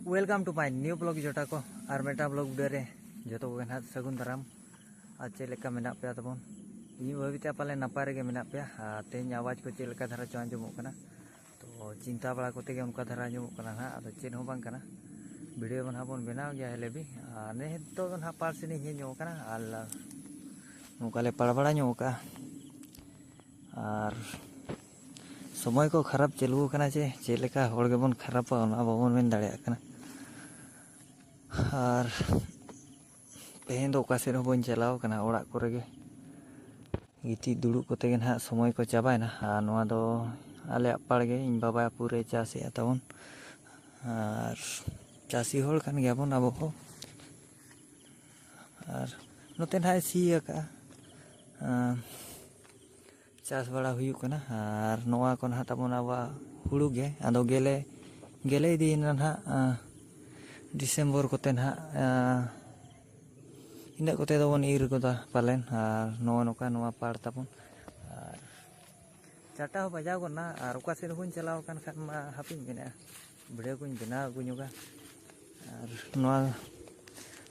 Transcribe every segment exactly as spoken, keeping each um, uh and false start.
Welcome to my new vlog ᱡᱚᱴᱟ ᱠᱚ, ᱟᱨ ᱢᱤᱫᱴᱟᱝ vlog video ᱨᱮ ᱡᱚᱛᱚ ᱠᱚᱜᱮ ᱱᱟᱦᱟᱜ ᱥᱟᱹᱜᱩᱱ ᱫᱟᱨᱟᱢ᱾ ᱟᱨ ᱪᱮᱫ ᱞᱮᱠᱟ ᱢᱮᱱᱟᱜ ᱯᱮᱭᱟ ᱛᱟᱵᱚᱱ? ᱤᱧ ᱵᱷᱟᱹᱵᱤᱛᱮ ᱯᱟᱞᱮ ᱱᱟᱯᱟᱭ ᱨᱮᱜᱮ ᱢᱮᱱᱟᱜ ᱯᱮᱭᱟ᱾ ᱟᱨ ᱛᱮᱦᱮᱧ ᱟᱣᱟᱡᱽ ᱠᱚ ᱪᱮᱫ ᱞᱮᱠᱟ ᱫᱷᱟᱨᱟ ᱪᱚ ᱟᱸᱡᱚᱢᱚᱜ ᱠᱟᱱᱟ, ᱛᱚ ᱪᱤᱱᱛᱟ ᱵᱟᱲᱟ ᱠᱚᱛᱮ ᱜᱮ ᱚᱱᱠᱟ ᱫᱷᱟᱨᱟ ᱟᱸᱡᱚᱢᱚᱜ ᱠᱟᱱᱟ ᱱᱟᱦᱟᱜ᱾ ᱟᱫᱚ ᱪᱮᱫ ᱦᱚᱸ ᱵᱟᱝ ᱠᱟᱱᱟ, video ᱢᱟ ᱱᱟᱦᱟᱜ ᱵᱚᱱ ᱵᱮᱱᱟᱣ ᱜᱮᱭᱟ ᱦᱮᱞᱮ ᱵᱤ᱾ ᱟᱨ ᱱᱤᱛᱚᱜ ᱫᱚ ᱱᱟᱦᱟᱜ ᱯᱟᱨᱠ ᱥᱮᱫ ᱤᱧ ᱦᱮᱡ ᱧᱚᱜ ᱠᱟᱱᱟ, ᱟᱨ ᱱᱚᱝᱠᱟ ᱞᱮ ᱯᱟᱲ ᱵᱟᱲᱟ ᱧᱚᱜ ᱠᱟᱜᱼᱟ᱾ ᱟᱨ ᱥᱚᱢᱚᱭ ᱠᱚ ᱠᱷᱟᱨᱟᱯ ᱪᱟᱹᱞᱩ ᱟᱠᱟᱱᱟ, ᱪᱮ ᱪᱮᱫ ᱞᱮᱠᱟ ᱦᱚᱲ ᱜᱮᱵᱚᱱ ᱠᱷᱟᱨᱟᱯᱟ, ᱚᱱᱟ ᱵᱟᱵᱚᱱ ᱢᱮᱱ ᱫᱟᱲᱮᱭᱟᱜ ᱠᱟᱱᱟ᱾ ᱟᱨ ᱛᱮᱦᱮᱧ ᱫᱚ ᱚᱠᱟ ᱥᱮᱫ ᱦᱚᱸ ᱵᱟᱹᱧ ᱪᱟᱞᱟᱣ ᱠᱟᱱᱟ, ᱚᱲᱟᱜ ᱠᱚᱨᱮ ᱜᱮ ᱜᱤᱛᱤᱡ ᱫᱩᱲᱩᱵ ᱠᱚᱛᱮ ᱜᱮ ᱱᱟᱦᱟᱜ ᱥᱚᱢᱚᱭ ᱠᱚ ᱪᱟᱵᱟᱭᱮᱱᱟ᱾ ᱟᱨ ᱱᱚᱣᱟ ᱫᱚ ᱟᱞᱮᱭᱟᱜ ᱯᱟᱲ ᱜᱮ, ᱤᱧ ᱵᱟᱵᱟ ᱯᱩᱨᱟᱹᱭ ᱪᱟᱥᱮᱫᱼᱟ ᱛᱟᱵᱚᱱ᱾ ᱟᱨ ᱪᱟᱹᱥᱤ ᱦᱚᱲ ᱠᱟᱱ ᱜᱮᱭᱟᱵᱚᱱ ᱟᱵᱚ ᱦᱚᱸ᱾ ᱟᱨ ᱱᱚᱛᱮ ᱱᱟᱦᱟᱜ ᱮ ᱥᱤ ᱟᱠᱟᱫᱼᱟ, ᱟᱨ ᱪᱟᱥ ᱵᱟᱲᱟ ᱦᱩᱭᱩᱜ ᱠᱟᱱᱟ᱾ ᱟᱨ ᱱᱚᱣᱟ ᱠᱚ ᱱᱟᱦᱟᱜ ᱛᱟᱵᱚᱱ ᱟᱵᱚᱣᱟᱜ ᱦᱩᱲᱩ ᱜᱮ, ᱟᱫᱚ ᱜᱮᱞᱮ, ᱜᱮᱞᱮ ᱤᱫᱤᱭᱮᱱᱟ ᱱᱟᱦᱟᱜ᱾ ᱟᱨ ᱰᱤᱥᱮᱢᱵᱚᱨ ᱠᱚᱛᱮ ᱱᱟᱦᱟᱜ, ᱟᱨ ᱤᱱᱟᱹᱜ ᱠᱚᱛᱮ ᱫᱚᱵᱚᱱ ᱤᱨ ᱜᱚᱫᱟ ᱯᱟᱞᱮᱱ᱾ ᱟᱨ ᱱᱚᱜᱼᱚ ᱱᱚᱝᱠᱟ ᱱᱚᱣᱟ ᱯᱟᱲ ᱛᱟᱵᱚᱱ᱾ ᱟᱨ ᱪᱟᱨᱴᱟ ᱦᱚᱸ ᱵᱟᱡᱟᱣ ᱜᱚᱫ ᱱᱟ, ᱟᱨ ᱚᱠᱟ ᱥᱮᱫ ᱦᱚᱸ ᱵᱟᱹᱧ ᱪᱟᱞᱟᱣ ᱟᱠᱟᱱ ᱠᱷᱟᱱ ᱢᱟ ᱦᱟᱯᱮᱧ ᱢᱮᱱᱮᱫᱼᱟ, video ᱠᱚᱧ ᱵᱮᱱᱟᱣ ᱟᱹᱜᱩ ᱧᱚᱜᱟ᱾ ᱟᱨ ᱱᱚᱣᱟ,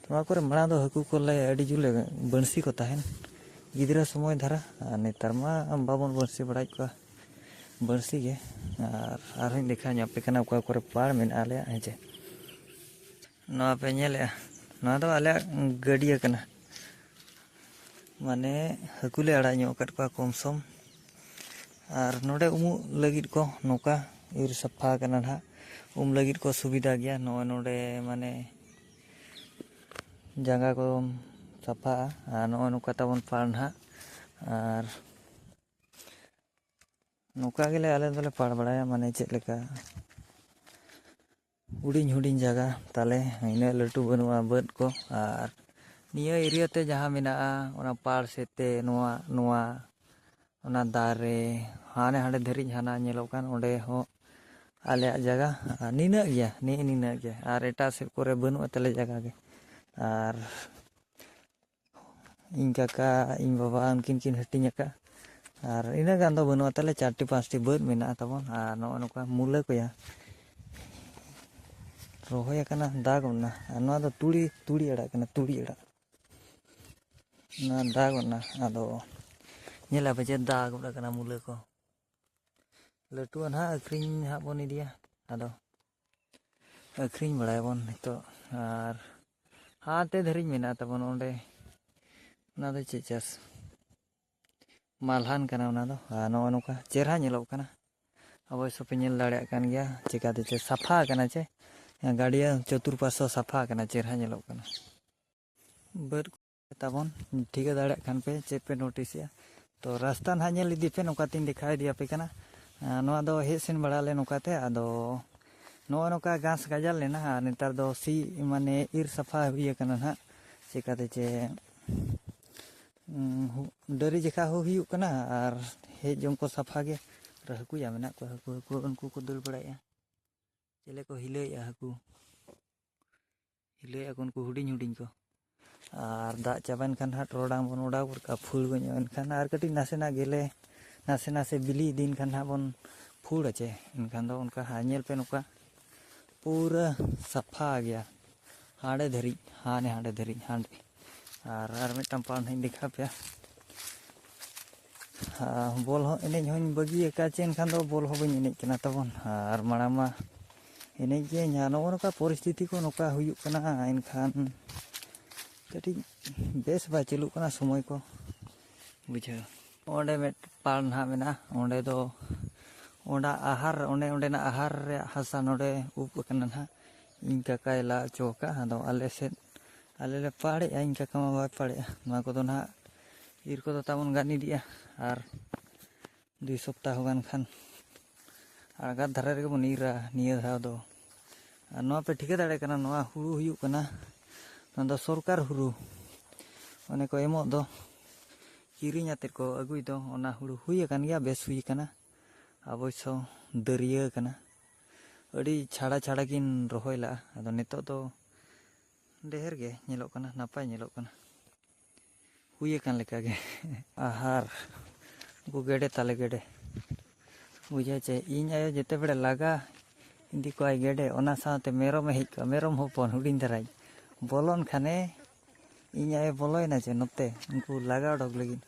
ᱱᱚᱣᱟ ᱠᱚᱨᱮ ᱢᱟᱲᱟᱝ ᱫᱚ ᱦᱟᱹᱠᱩ ᱠᱚᱞᱮ ᱟᱹᱰᱤ ᱡᱳᱨ ᱞᱮ ᱵᱟᱹᱲᱥᱤ ᱠᱚ ᱛᱟᱦᱮᱱ ᱜᱤᱫᱽᱨᱟᱹ ᱥᱚᱢᱚᱭ ᱫᱷᱟᱨᱟ, ᱟᱨ ᱱᱮᱛᱟᱨ ᱢᱟ ᱵᱟᱵᱚᱱ ᱵᱟᱹᱲᱥᱤ ᱵᱟᱲᱟᱭᱮᱫ ᱠᱚᱣᱟ ᱵᱟᱹᱲᱥᱤ ᱜᱮ᱾ ᱟᱨ ᱟᱨᱦᱚᱸᱧ ᱫᱮᱠᱷᱟᱣ ᱧᱚᱜ ᱟᱯᱮ ᱠᱟᱱᱟ ᱚᱠᱟ ᱠᱚᱨᱮ ᱯᱟᱲ ᱢᱮᱱᱟᱜᱼᱟ ᱟᱞᱮᱭᱟᱜ, ᱦᱮᱸ ᱪᱮ᱾ ᱱᱚᱣᱟ ᱯᱮ ᱧᱮᱞᱮᱜᱼᱟ, ᱱᱚᱣᱟ ᱫᱚ ᱟᱞᱮᱭᱟᱜ ᱜᱟᱹᱰᱭᱟᱹ ᱠᱟᱱᱟ, ᱢᱟᱱᱮ ᱦᱟᱹᱠᱩ ᱞᱮ ᱟᱲᱟᱜ ᱧᱚᱜ ᱟᱠᱟᱫ ᱠᱚᱣᱟ ᱠᱚᱢ ᱥᱚᱢ᱾ ᱟᱨ ᱱᱚᱰᱮ ᱩᱢᱩᱜ ᱞᱟᱹᱜᱤᱫ ᱠᱚ ᱱᱚᱝᱠᱟ ᱤᱨ ᱥᱟᱯᱷᱟ ᱟᱠᱟᱱᱟ ᱱᱟᱦᱟᱜ, ᱩᱢ ᱞᱟᱹᱜᱤᱫ ᱠᱚ ᱥᱩᱵᱤᱫᱷᱟ ᱜᱮᱭᱟ᱾ ᱱᱚᱜᱼᱚᱭ ᱱᱚᱰᱮ ᱢᱟᱱᱮ ᱡᱟᱸᱜᱟ ᱠᱚ ᱥᱟᱯᱷᱟᱜᱼᱟ᱾ ᱟᱨ ᱱᱚᱜᱼᱚᱭ ᱱᱚᱝᱠᱟ ᱛᱟᱵᱚᱱ ᱯᱟᱲ ᱱᱟᱦᱟᱜ, ᱟᱨ ᱱᱚᱝᱠᱟ ᱜᱮᱞᱮ ᱟᱞᱮ ᱫᱚᱞᱮ ᱯᱟᱲ ᱵᱟᱲᱟᱭᱟ, ᱢᱟᱱᱮ ᱪᱮᱫ ᱞᱮᱠᱟ ᱦᱩᱰᱤᱧ ᱦᱩᱰᱤᱧ ᱡᱟᱭᱜᱟ ᱛᱟᱞᱮ, ᱤᱱᱟᱹᱜ ᱞᱟᱹᱴᱩ ᱵᱟᱹᱱᱩᱜᱼᱟ ᱵᱟᱹᱫᱽ ᱠᱚ᱾ ᱟᱨ ᱱᱤᱭᱟᱹ area ᱛᱮ ᱡᱟᱦᱟᱸ ᱢᱮᱱᱟᱜᱼᱟ, ᱚᱱᱟ ᱯᱟᱲ ᱥᱮᱫ ᱛᱮ ᱱᱚᱣᱟ, ᱱᱚᱣᱟ, ᱚᱱᱟ ᱫᱟᱨᱮ ᱦᱟᱱᱮ ᱦᱟᱸᱰᱮ ᱫᱷᱟᱹᱨᱤᱡ ᱦᱟᱱᱟ ᱧᱮᱞᱚᱜ ᱠᱟᱱ, ᱚᱸᱰᱮ ᱦᱚᱸ ᱟᱞᱮᱭᱟᱜ ᱡᱟᱭᱜᱟ᱾ ᱟᱨ ᱱᱤᱱᱟᱹᱜ ᱜᱮᱭᱟ, ᱱᱤᱜ ᱱᱤᱱᱟᱹᱜ ᱜᱮ, ᱟᱨ ᱮᱴᱟᱜ ᱥᱮᱫ ᱠᱚᱨᱮ ᱵᱟᱹᱱᱩᱜᱼᱟ ᱛᱟᱞᱮ ᱡᱟᱭᱜᱟ ᱜᱮ᱾ ᱟᱨ ᱤᱧ ᱠᱟᱠᱟ, ᱤᱧ ᱵᱟᱵᱟ, ᱩᱱᱠᱤᱱ ᱠᱤᱱ ᱦᱟᱹᱴᱤᱧ ᱟᱠᱟᱫᱼᱟ᱾ ᱟᱨ ᱤᱱᱟᱹ ᱜᱟᱱ ᱫᱚ ᱵᱟᱹᱱᱩᱜᱼᱟ ᱛᱟᱞᱮ, ᱪᱟᱨᱴᱤ ᱯᱟᱸᱪᱴᱤ ᱵᱟᱹᱫᱽ ᱢᱮᱱᱟᱜᱼᱟ ᱛᱟᱵᱚᱱ᱾ ᱟᱨ ᱱᱚᱜᱼᱚ ᱱᱚᱝᱠᱟ ᱢᱩᱞᱟᱹ ᱠᱚᱭᱟ, ᱨᱚᱦᱚᱭ ᱟᱠᱟᱱᱟ, ᱫᱟᱜ ᱜᱚᱫ ᱮᱱᱟ᱾ ᱟᱨ ᱱᱚᱣᱟ ᱫᱚ ᱛᱩᱲᱤ, ᱛᱩᱲᱤ ᱟᱲᱟᱜ ᱠᱟᱱᱟ, ᱛᱩᱲᱤ ᱟᱲᱟᱜ᱾ ᱱᱚᱣᱟ ᱫᱟᱜ ᱜᱚᱫ ᱮᱱᱟ, ᱟᱫᱚ ᱧᱮᱞ ᱟᱯᱮ ᱪᱮᱫ ᱫᱟᱜ ᱜᱚᱫ ᱟᱠᱟᱱᱟ ᱢᱩᱞᱟᱹ ᱠᱚ᱾ ᱞᱟᱹᱴᱩᱣᱟᱜ ᱱᱟᱦᱟᱜ ᱟᱹᱠᱷᱨᱤᱧ ᱱᱟᱦᱟᱜ ᱵᱚᱱ ᱤᱫᱤᱭᱟ, ᱟᱫᱚ ᱟᱹᱠᱷᱨᱤᱧ ᱵᱟᱲᱟᱭᱟᱵᱚᱱ ᱱᱤᱛᱚᱜ᱾ ᱟᱨ ᱦᱟᱱᱛᱮ ᱫᱷᱟᱹᱨᱤᱡ ᱢᱮᱱᱟᱜ ᱛᱟᱵᱚᱱ ᱚᱸᱰᱮ, ᱚᱱᱟ ᱫᱚ ᱪᱮᱫ ᱪᱟᱥ? ᱢᱟᱞᱦᱟᱱ ᱠᱟᱱᱟ ᱚᱱᱟ ᱫᱚ᱾ ᱟᱨ ᱱᱚᱜᱼᱚ ᱱᱚᱝᱠᱟ ᱪᱮᱦᱨᱟ ᱧᱮᱞᱚᱜ ᱠᱟᱱᱟ᱾ ᱚᱵᱚᱥᱥᱚ ᱯᱮ ᱧᱮᱞ ᱫᱟᱲᱮᱭᱟᱜ ᱠᱟᱱ ᱜᱮᱭᱟ ᱪᱮᱠᱟᱛᱮ ᱪᱮ ᱥᱟᱯᱷᱟ ᱟᱠᱟᱱᱟ ᱪᱮ᱾ ᱜᱟᱹᱰᱭᱟᱹ ᱪᱚᱛᱩᱨᱯᱟᱥᱥᱚ ᱥᱟᱯᱷᱟ ᱟᱠᱟᱱᱟ, ᱪᱮᱦᱨᱟ ᱧᱮᱞᱚᱜ ᱠᱟᱱᱟ᱾ ᱵᱟᱹᱫᱽ ᱛᱟᱵᱚᱱ ᱴᱷᱤᱠᱟᱹ ᱫᱟᱲᱮᱭᱟᱜ ᱠᱷᱟᱱ ᱯᱮ ᱪᱮᱫ ᱯᱮ ᱱᱳᱴᱤᱥᱮᱜᱼᱟ᱾ ᱛᱚ ᱨᱟᱥᱛᱟ ᱱᱟᱦᱟᱜ ᱧᱮᱞ ᱤᱫᱤ ᱯᱮ, ᱱᱚᱝᱠᱟ ᱛᱤᱧ ᱫᱮᱠᱷᱟᱣ ᱤᱫᱤᱭᱟᱯᱮ ᱠᱟᱱᱟ᱾ ᱟᱨ ᱱᱚᱣᱟ ᱫᱚ ᱦᱮᱡ ᱥᱮᱱ ᱵᱟᱲᱟ ᱞᱮ ᱱᱚᱝᱠᱟ ᱛᱮ, ᱟᱫᱚ ᱱᱚᱜᱼᱚ ᱱᱚᱝᱠᱟ ᱜᱷᱟᱥ ᱜᱟᱡᱟᱲ ᱞᱮᱱᱟ᱾ ᱟᱨ ᱱᱮᱛᱟᱨ ᱫᱚ ᱥᱤ ᱢᱟᱱᱮ ᱤᱨ ᱥᱟᱯᱷᱟ ᱦᱩᱭ ᱟᱠᱟᱱᱟ ᱱᱟᱦᱟᱜ᱾ ᱪᱮᱠᱟᱛᱮ ᱪᱮ ᱩᱸ, ᱦᱩ-, ᱰᱟᱹᱨᱤ ᱡᱮᱠᱷᱟ ᱦᱚᱸ ᱦᱩᱭᱩᱜ ᱠᱟᱱᱟ ᱟᱨ ᱦᱮᱡ ᱡᱚᱝ ᱠᱚ ᱥᱟᱯᱷᱟ ᱜᱮ᱾ ᱟᱨ ᱦᱟᱹᱠᱩ ᱭᱟ ᱢᱮᱱᱟᱜ ᱠᱚᱣᱟ, ᱦᱟᱹᱠᱩ, ᱦᱟᱹᱠᱩ ᱩᱱᱠᱩ ᱠᱚ ᱫᱟᱹᱲ ᱵᱟᱲᱟᱭᱮᱫᱼᱟ᱾ ᱪᱮᱞᱮ ᱠᱚ ᱦᱤᱞᱟᱹᱭᱮᱫᱼᱟ ᱦᱟᱹᱠᱩ, ᱦᱤᱞᱟᱹᱭᱮᱫᱼᱟ ᱠᱚ ᱩᱱᱠᱩ ᱦᱩᱰᱤᱧ ᱦᱩᱰᱤᱧ ᱠᱚ᱾ ᱟᱨ ᱫᱟᱜ ᱪᱟᱵᱟᱭᱮᱱ ᱠᱷᱟᱱ ᱦᱟᱸᱜ ᱴᱚᱨᱚᱰᱟᱝ ᱵᱚᱱ ᱚᱰᱟᱣ ᱜᱚᱫ ᱠᱟᱜᱼᱟ, ᱯᱷᱩᱲ ᱜᱚᱫ ᱧᱚᱜ ᱮᱱᱠᱷᱟᱱ ᱟᱨ ᱠᱟᱹᱴᱤᱡ ᱱᱟᱥᱮᱱᱟᱜ ᱜᱮᱞᱮ, ᱱᱟᱥᱮ ᱱᱟᱥᱮ ᱵᱤᱞᱤ ᱤᱫᱤᱭᱮᱱ ᱠᱷᱟᱱ ᱦᱟᱸᱜ ᱵᱚᱱ ᱯᱷᱩᱲ ᱟᱪᱮ, ᱮᱱᱠᱷᱟᱱ ᱫᱚ ᱚᱱᱠᱟ ᱦᱟᱸᱜ ᱧᱮᱞ ᱯᱮ ᱱᱚᱝᱠᱟ ᱯᱩᱨᱟᱹ ᱥᱟᱯᱷᱟ ᱜᱮᱭᱟ᱾ ᱦᱟᱸᱰᱮ ᱫᱷᱟᱹᱨᱤᱡ, ᱦᱟᱱᱮ ᱦᱟᱸᱰᱮ ᱫᱷᱟᱹᱨᱤᱡ, ᱦᱟᱸᱰᱮ᱾ ᱟᱨ, ᱟᱨ ᱢᱤᱫᱴᱟᱝ ᱯᱟᱲ ᱦᱚᱸᱧ ᱫᱮᱠᱷᱟᱣ ᱯᱮᱭᱟ᱾ ᱟᱨ ᱵᱚᱞ ᱦᱚᱸ ᱮᱱᱮᱡ ᱦᱚᱸᱧ ᱵᱟᱹᱜᱤ ᱟᱠᱟᱫ ᱪᱮ, ᱮᱱᱠᱷᱟᱱ ᱫᱚ ᱵᱚᱞ ᱦᱚᱸ ᱵᱟᱹᱧ ᱮᱱᱮᱡ ᱠᱟᱱᱟ ᱛᱟᱵᱚᱱ᱾ ᱟᱨ ᱢᱟᱲᱟᱝ ᱢᱟ ᱮᱱᱮᱡ ᱜᱮ, ᱟᱨ ᱱᱚᱜᱼᱚ ᱱᱚᱝᱠᱟ ᱯᱚᱨᱤᱥᱛᱷᱤᱛᱤ ᱠᱚ ᱱᱚᱝᱠᱟ ᱦᱩᱭᱩᱜ ᱠᱟᱱᱟ, ᱮᱱᱠᱷᱟᱱ ᱠᱟᱹᱴᱤᱡ ᱵᱮᱥ ᱵᱟᱭ ᱪᱟᱹᱞᱩᱜ ᱠᱟᱱᱟ ᱥᱚᱢᱚᱭ ᱠᱚ, ᱵᱩᱡᱷᱟᱹᱣ᱾ ᱚᱸᱰᱮ ᱢᱤᱫ ᱯᱟᱲ ᱱᱟᱦᱟᱜ ᱢᱮᱱᱟᱜᱼᱟ, ᱚᱸᱰᱮ ᱫᱚ ᱚᱸᱰᱮ ᱟᱦᱟᱨ, ᱚᱸᱰᱮ, ᱚᱸᱰᱮᱱᱟᱜ ᱟᱦᱟᱨ ᱨᱮᱭᱟᱜ ᱦᱟᱥᱟ ᱱᱚᱰᱮ ᱩᱵ ᱟᱠᱟᱱᱟ ᱱᱟᱦᱟᱜ᱾ ᱤᱧ ᱠᱟᱠᱟᱭ ᱞᱟ ᱦᱚᱪᱚ ᱟᱠᱟᱫᱼᱟ, ᱟᱫᱚ ᱟᱞᱮ ᱥᱮᱫ ᱟᱞᱮ ᱞᱮ ᱯᱟᱲᱮᱜᱼᱟ, ᱤᱧ ᱠᱟᱠᱟ ᱢᱟ ᱵᱟᱭ ᱯᱟᱲᱮᱜᱼᱟ᱾ ᱱᱚᱣᱟ ᱠᱚᱫᱚ ᱱᱟᱦᱟᱜ ᱤᱨ ᱠᱚᱫᱚ ᱛᱟᱵᱚᱱ ᱜᱟᱱ ᱤᱫᱤᱜᱼᱟ, ᱟᱨ ᱫᱩᱭ ᱥᱚᱯᱛᱟᱦᱚ ᱜᱟᱱ ᱠᱷᱟᱱ ᱟᱬᱜᱟᱛ ᱫᱷᱟᱨᱮ ᱨᱮᱜᱮ ᱵᱚᱱ ᱤᱨᱟ ᱱᱤᱭᱟᱹ ᱫᱷᱟᱣ ᱫᱚ᱾ ᱟᱨ ᱱᱚᱣᱟ ᱯᱮ ᱴᱷᱤᱠᱟᱹ ᱫᱟᱲᱮᱭᱟᱜ ᱠᱟᱱᱟ, ᱱᱚᱣᱟ ᱦᱩᱲᱩ ᱦᱩᱭᱩᱜ ᱠᱟᱱᱟ, ᱱᱚᱣᱟ ᱫᱚ ᱥᱚᱨᱠᱟᱨ ᱦᱩᱲᱩ, ᱚᱱᱮ ᱠᱚ ᱮᱢᱚᱜ ᱫᱚ, ᱠᱤᱨᱤᱧ ᱟᱛᱮᱫ ᱠᱚ ᱟᱹᱜᱩᱭ ᱫᱚ, ᱚᱱᱟ ᱦᱩᱲᱩ ᱦᱩᱭ ᱟᱠᱟᱱ ᱜᱮᱭᱟ, ᱵᱮᱥ ᱦᱩᱭ ᱟᱠᱟᱱᱟ, ᱚᱵᱚᱥᱥᱚ ᱫᱟᱹᱨᱭᱟᱹ ᱟᱠᱟᱱᱟ᱾ ᱟᱹᱰᱤ ᱪᱷᱟᱲᱟ ᱪᱷᱟᱲᱟ ᱠᱤᱱ ᱨᱚᱦᱚᱭ ᱞᱟᱜᱼᱟ᱾ ᱟᱫᱚ ᱱᱤᱛᱚᱜ ᱫᱚ ᱰᱷᱮᱨ ᱜᱮ ᱧᱮᱞᱚᱜ ᱠᱟᱱᱟ, ᱱᱟᱯᱟᱭ ᱧᱮᱞᱚᱜ ᱠᱟᱱᱟ᱾ ᱦᱩᱭ ᱟᱠᱟᱱ ᱞᱮᱠᱟᱜᱮ᱾ ᱟᱦᱟᱨ, ᱩᱱᱠᱩ ᱜᱮᱰᱮ ᱛᱟᱞᱮ ᱜᱮᱰᱮ, ᱵᱩᱡᱷᱟᱹᱣ ᱪᱮ, ᱤᱧ ᱟᱭᱳ ᱡᱮᱛᱮ ᱵᱮᱲᱮ ᱞᱟᱜᱟ, ᱤᱫᱤ ᱠᱚᱣᱟᱭ ᱜᱮᱰᱮ, ᱚᱱᱟ ᱥᱟᱶᱛᱮ ᱢᱮᱨᱚᱢᱮ ᱦᱮᱡ ᱠᱚᱜᱼᱟ, ᱢᱮᱨᱚᱢ ᱦᱚᱯᱚᱱ ᱦᱩᱰᱤᱧ ᱫᱷᱟᱨᱟᱭ ᱵᱚᱞᱚᱱ ᱠᱷᱟᱱᱮ ᱤᱧ ᱟᱡ ᱮ ᱵᱚᱞᱚᱭᱮᱱᱟ ᱪᱮ ᱱᱚᱛᱮ ᱩᱱᱠᱩ ᱞᱟᱜᱟ ᱚᱰᱚᱠ ᱞᱟᱹᱜᱤᱫ,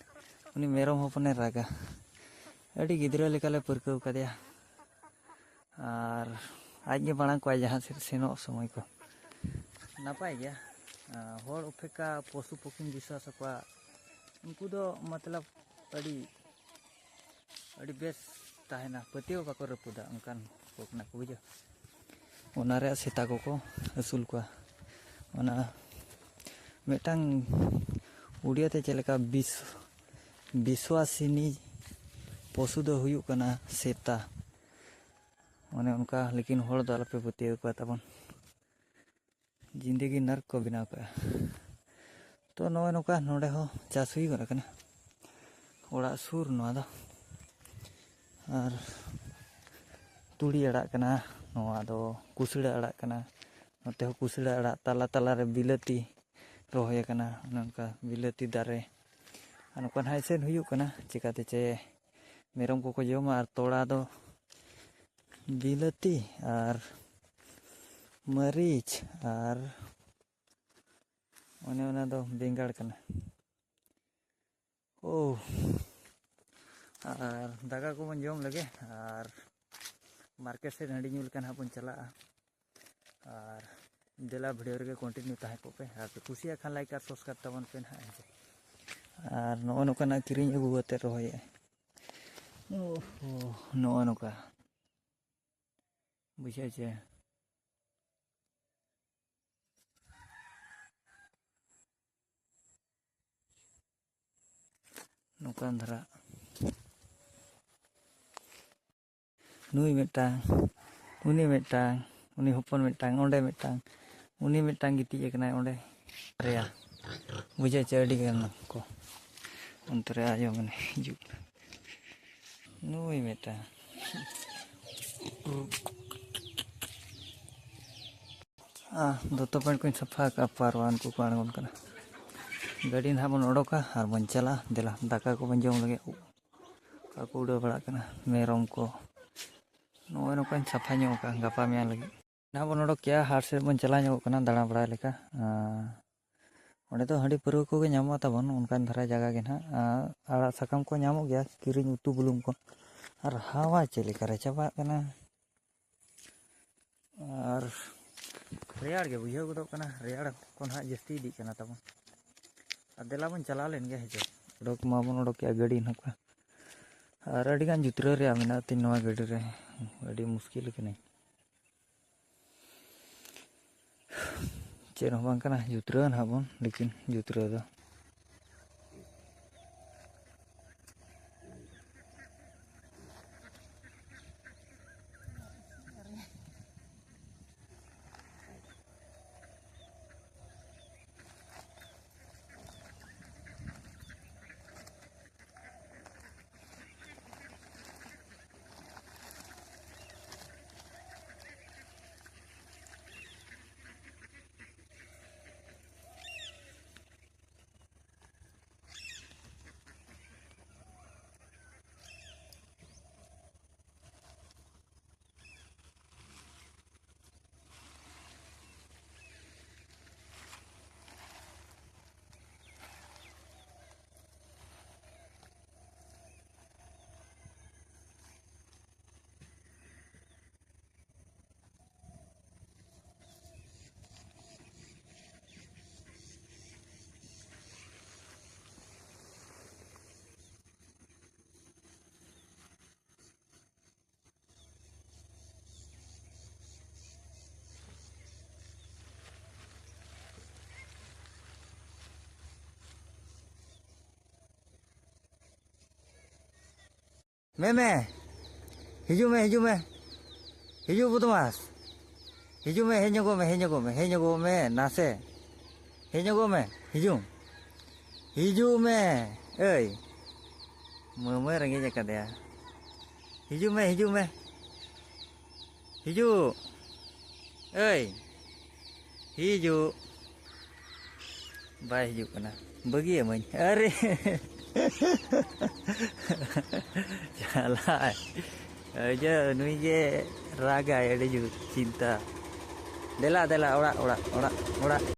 ᱩᱱᱤ ᱢᱮᱨᱚᱢ ᱦᱚᱯᱚᱱᱮ ᱨᱟᱜᱟ᱾ ᱟᱹᱰᱤ ᱜᱤᱫᱽᱨᱟᱹ ᱞᱮᱠᱟᱞᱮ ᱯᱟᱹᱨᱠᱟᱹᱣ ᱠᱟᱫᱮᱭᱟ᱾ ᱟᱨ ᱟᱡ ᱜᱮ ᱢᱟᱲᱟᱝ ᱠᱚᱣᱟᱭ ᱡᱟᱦᱟᱸ ᱥᱮᱫ ᱥᱮᱱᱚᱜ ᱥᱚᱢᱚᱭ ᱠᱚ᱾ ᱱᱟᱯᱟᱭ ᱜᱮᱭᱟ᱾ ᱟᱨ ᱦᱚᱲ ᱚᱯᱮᱠᱠᱷᱟ ᱯᱚᱥᱩ ᱯᱚᱠᱷᱤᱢ ᱵᱤᱥᱣᱟᱥ ᱟᱠᱚᱣᱟ, ᱩᱱᱠᱩ ᱫᱚ ᱢᱚᱛᱞᱚᱵ ᱟᱹᱰᱤ, ᱟᱹᱰᱤ ᱵᱮᱥ ᱛᱟᱦᱮᱱᱟ, ᱯᱟᱹᱛᱭᱟᱹᱣ ᱵᱟᱠᱚ ᱨᱟᱹᱯᱩᱫᱟ, ᱚᱱᱠᱟᱱ ᱠᱚ ᱠᱟᱱᱟ ᱠᱚ, ᱵᱩᱡᱷᱟᱹᱣ᱾ ᱚᱱᱟ ᱨᱮᱭᱟᱜ ᱥᱮᱛᱟ ᱠᱚᱠᱚ ᱟᱹᱥᱩᱞ ᱠᱚᱣᱟ᱾ ᱚᱱᱟ ᱢᱤᱫᱴᱟᱝ ᱩᱲᱤᱭᱟ ᱛᱮ ᱪᱮᱫ ᱞᱮᱠᱟ ᱵᱤᱥ-, ᱵᱤᱥᱣᱟᱥᱤᱱᱤ ᱯᱚᱥᱩ ᱫᱚ ᱦᱩᱭᱩᱜ ᱠᱟᱱᱟ ᱥᱮᱛᱟ᱾ ᱚᱱᱮ ᱚᱱᱠᱟ, ᱞᱮᱠᱤᱱ ᱦᱚᱲ ᱫᱚ ᱟᱞᱚᱯᱮ ᱯᱟᱹᱛᱭᱟᱹᱣ ᱠᱚᱣᱟ ᱛᱟᱵᱚᱱ᱾ ᱡᱤᱱᱫᱮᱜᱤ ᱱᱟᱨᱠ ᱠᱚ ᱵᱮᱱᱟᱣ ᱠᱟᱜᱼᱟ᱾ ᱛᱚ ᱱᱚᱜᱼᱚᱭ ᱱᱚᱝᱠᱟ ᱱᱚᱰᱮ ᱦᱚᱸ ᱪᱟᱥ ᱦᱩᱭ ᱜᱚᱫ ᱟᱠᱟᱱᱟ, ᱚᱲᱟᱜ ᱥᱩᱨ ᱱᱚᱣᱟ ᱫᱚ᱾ ᱟᱨ ᱛᱩᱲᱤ ᱟᱲᱟᱜ ᱠᱟᱱᱟ, ᱱᱚᱣᱟ ᱫᱚ ᱠᱩᱥᱲᱟᱹ ᱟᱲᱟᱜ ᱠᱟᱱᱟ, ᱱᱚᱛᱮ ᱦᱚᱸ ᱠᱩᱥᱲᱟᱹ ᱟᱲᱟᱜ, ᱛᱟᱞᱟ ᱛᱟᱞᱟᱨᱮ ᱵᱤᱞᱟᱹᱛᱤ ᱨᱚᱦᱚᱭ ᱟᱠᱟᱱᱟ, ᱚᱱᱮ ᱚᱱᱠᱟ ᱵᱤᱞᱟᱹᱛᱤ ᱫᱟᱨᱮ᱾ ᱟᱨ ᱱᱚᱝᱠᱟ ᱱᱟᱦᱟᱜ ᱮᱥᱮᱫ ᱦᱩᱭᱩᱜ ᱠᱟᱱᱟ, ᱪᱤᱠᱟᱹᱛᱮ ᱪᱮ ᱢᱮᱨᱚᱢ ᱠᱚᱠᱚ ᱡᱚᱢᱟ᱾ ᱟᱨ ᱛᱚᱲᱟ ᱫᱚ ᱵᱤᱞᱟᱹᱛᱤ ᱟᱨ ᱢᱟᱹᱨᱤᱪ ᱟᱨ ᱚᱱᱮ ᱚᱱᱟ ᱫᱚ ᱵᱮᱸᱜᱟᱲ ᱠᱟᱱᱟ᱾ ᱳ, ᱟᱨ ᱫᱟᱠᱟ ᱠᱚᱵᱚᱱ ᱡᱚᱢ ᱞᱮᱜᱮ, ᱟᱨ ᱢᱟᱨᱠᱮᱴ ᱥᱮᱫ ᱦᱟᱺᱰᱤ ᱧᱩ ᱞᱮᱠᱟ ᱱᱟᱦᱟᱜ ᱵᱚᱱ ᱪᱟᱞᱟᱜᱼᱟ᱾ ᱟᱨ ᱫᱮᱞᱟ ᱵᱷᱤᱰᱤᱭᱳ ᱨᱮᱜᱮ ᱠᱚᱱᱴᱤᱱᱤᱭᱩ ᱛᱟᱦᱮᱸ ᱠᱚᱜ ᱯᱮ, ᱟᱨ ᱯᱮ ᱠᱩᱥᱤᱭᱟᱜ ᱠᱷᱟᱱ ᱞᱟᱭᱤᱠ ᱟᱨ ᱥᱟᱵᱥᱠᱨᱟᱭᱤᱵᱽ ᱛᱟᱵᱚᱱ ᱯᱮ ᱱᱟᱦᱟᱜ, ᱦᱮᱸ ᱥᱮ᱾ ᱟᱨ ᱱᱚᱜᱼᱚ ᱱᱚᱝᱠᱟᱱᱟᱜ ᱠᱤᱨᱤᱧ ᱟᱹᱜᱩ ᱠᱟᱛᱮ ᱨᱚᱦᱚᱭᱮᱜᱼᱟᱭ᱾ ᱳᱦᱳ, ᱱᱚᱜᱼᱚ ᱱᱚᱝᱠᱟ᱾ ᱵᱩᱡᱷᱟᱹᱣ ᱪᱮ? ᱱᱚᱝᱠᱟᱱ ᱫᱷᱟᱨᱟ᱾ ᱱᱩᱭ ᱢᱤᱫᱴᱟᱝ, ᱩᱱᱤ ᱢᱤᱫᱴᱟᱝ, ᱩᱱᱤ ᱦᱚᱯᱚᱱ ᱢᱤᱫᱴᱟᱝ, ᱚᱸᱰᱮ ᱢᱤᱫᱴᱟᱝ, ᱩᱱᱤ ᱢᱤᱫᱴᱟᱝ ᱜᱤᱛᱤᱡ ᱟᱠᱟᱱᱟᱭ ᱚᱸᱰᱮ᱾ ᱵᱟᱨᱭᱟ᱾ ᱵᱩᱡᱷᱟᱹᱣ ᱪᱮ? ᱟᱹᱰᱤ ᱜᱟᱱ ᱠᱚ᱾ ᱚᱱᱛᱮ ᱨᱮ ᱟᱭᱳ ᱢᱮᱱᱟᱭ, ᱦᱤᱡᱩᱜ ᱠᱟᱱᱟ᱾ ᱱᱩᱭ ᱢᱤᱫᱴᱟᱝ᱾ ᱟᱨ ᱫᱚᱛᱚ ᱯᱮᱱᱴ ᱠᱚᱧ ᱥᱟᱯᱷᱟ ᱟᱠᱟᱫᱼᱟ, ᱯᱟᱨᱣᱟ ᱩᱱᱠᱩ ᱠᱚ ᱟᱬᱜᱚᱱ ᱠᱟᱱᱟ᱾ ᱜᱟᱹᱰᱤ ᱱᱟᱦᱟᱜ ᱵᱚᱱ ᱚᱰᱳᱠᱟ ᱟᱨ ᱵᱚᱱ ᱪᱟᱞᱟᱜᱼᱟ᱾ ᱫᱮᱞᱟ, ᱫᱟᱠᱟ ᱠᱚᱵᱚᱱ ᱡᱚᱢ ᱞᱟᱹᱜᱤᱫ᱾ ᱚᱠᱟ ᱠᱚ ᱩᱰᱟᱹᱣ ᱵᱟᱲᱟᱜ ᱠᱟᱱᱟ, ᱢᱮᱨᱚᱢ ᱠᱚ᱾ ᱱᱚᱜᱼᱚᱭ ᱱᱚᱝᱠᱟᱧ ᱥᱟᱯᱷᱟ ᱧᱚᱜ ᱠᱟᱜᱼᱟ ᱜᱟᱯᱟ ᱢᱮᱭᱟᱝ ᱞᱟᱹᱜᱤᱫ᱾ ᱱᱟᱦᱟᱜ ᱵᱚᱱ ᱚᱰᱚᱠ ᱠᱮᱜᱼᱟ, ᱦᱟᱴ ᱥᱮᱫ ᱵᱚᱱ ᱪᱟᱞᱟᱣ ᱧᱚᱜᱚᱜ ᱠᱟᱱᱟ ᱫᱟᱬᱟ ᱵᱟᱲᱟᱭ ᱞᱮᱠᱟ᱾ ᱟᱨ ᱚᱸᱰᱮ ᱫᱚ ᱦᱟᱺᱰᱤ ᱯᱟᱹᱣᱨᱟᱹ ᱠᱚᱜᱮ ᱧᱟᱢᱚᱜᱼᱟ ᱛᱟᱵᱚᱱ, ᱚᱱᱠᱟᱱ ᱫᱷᱟᱨᱟ ᱡᱟᱭᱜᱟ ᱜᱮ ᱱᱟᱦᱟᱜ᱾ ᱟᱨ ᱟᱲᱟᱜ ᱥᱟᱠᱟᱢ ᱠᱚ ᱧᱟᱢᱚᱜ ᱜᱮᱭᱟ, ᱠᱤᱨᱤᱧ ᱩᱛᱩ ᱵᱩᱞᱩᱝ ᱠᱚ᱾ ᱟᱨ ᱦᱟᱣᱟ ᱪᱮᱫ ᱞᱮᱠᱟᱨᱮ ᱪᱟᱵᱟᱜ ᱠᱟᱱᱟ, ᱟᱨ ᱨᱮᱭᱟᱲ ᱜᱮ ᱵᱩᱡᱷᱟᱹᱣ ᱜᱚᱫᱚᱜ ᱠᱟᱱᱟ, ᱨᱮᱭᱟᱲ ᱠᱚ ᱱᱟᱦᱟᱜ ᱡᱟᱹᱥᱛᱤ ᱤᱫᱤᱜ ᱠᱟᱱᱟ ᱛᱟᱵᱚᱱ᱾ ᱟᱨ ᱫᱮᱞᱟ ᱵᱚᱱ ᱪᱟᱞᱟᱣ ᱞᱮᱱ ᱜᱮ, ᱦᱤᱡᱩᱜ ᱚᱰᱚᱠ ᱢᱟᱵᱚᱱ ᱚᱰᱚᱠ ᱠᱮᱜᱼᱟ ᱜᱟᱹᱰᱤ ᱱᱟᱦᱟᱜ᱾ ᱟᱨ ᱟᱹᱰᱤᱜᱟᱱ ᱡᱩᱛᱨᱟᱹᱣ ᱨᱮᱭᱟᱜ ᱢᱮᱱᱟᱜ ᱛᱤᱧ ᱱᱚᱣᱟ ᱜᱟᱹᱰᱤ ᱨᱮ, ᱟᱹᱰᱤ ᱢᱩᱥᱠᱤᱞ ᱠᱟᱹᱱᱟᱹᱧ᱾ ᱪᱮᱫ ᱦᱚᱸ ᱵᱟᱝ ᱠᱟᱱᱟ, ᱡᱩᱛᱨᱟᱹᱣ ᱱᱟᱦᱟᱜ ᱵᱚᱱ, ᱞᱮᱠᱤᱱ ᱡᱩᱛᱨᱟᱹᱣ ᱫᱚ᱾ ᱢᱮ, ᱢᱮ᱾ ᱦᱤᱡᱩᱜ ᱢᱮ, ᱦᱤᱡᱩᱜ ᱢᱮ᱾ ᱦᱤᱡᱩᱜ ᱵᱚᱫᱢᱟᱥ᱾ ᱦᱤᱡᱩᱜ ᱢᱮ, ᱦᱮᱡ ᱧᱚᱜᱚᱜ ᱢᱮ, ᱦᱮᱡ ᱧᱚᱜᱚᱜ ᱢᱮ, ᱦᱮᱡ ᱧᱚᱜᱚᱜ ᱢᱮ, ᱱᱟᱥᱮ᱾ ᱦᱮᱡ ᱧᱚᱜᱚᱜ ᱢᱮ, ᱦᱤᱡᱩᱜ᱾ ᱦᱤᱡᱩᱜ ᱢᱮ, ᱟᱹᱭ᱾ ᱢᱟᱹᱢᱟᱹᱭ ᱨᱮᱸᱜᱮᱡ ᱟᱠᱟᱫᱮᱭᱟ᱾ ᱦᱤᱡᱩᱜ ᱢᱮ, ᱦᱤᱡᱩᱜ ᱢᱮ᱾ ᱦᱤᱡᱩᱜ᱾ ᱟᱹᱭ᱾ ᱦᱤᱡᱩᱜ᱾ ᱵᱟᱭ ᱦᱤᱡᱩᱜ ᱠᱟᱱᱟ᱾ ᱵᱟᱹᱜᱤᱭᱟᱹᱢᱟᱹᱧ᱾ ᱟᱨᱮ᱾ ᱪᱟᱞᱟᱜ᱾ ᱟᱹᱡᱟᱹ, ᱱᱩᱭ ᱜᱮ ᱨᱟᱜᱟᱭ ᱟᱹᱰᱤ ᱡᱳᱨ ᱪᱤᱱᱛᱟ᱾ ᱫᱮᱞᱟ, ᱫᱮᱞᱟ, ᱚᱲᱟᱜ, ᱚᱲᱟᱜ, ᱚᱲᱟᱜ, ᱚᱲᱟᱜ᱾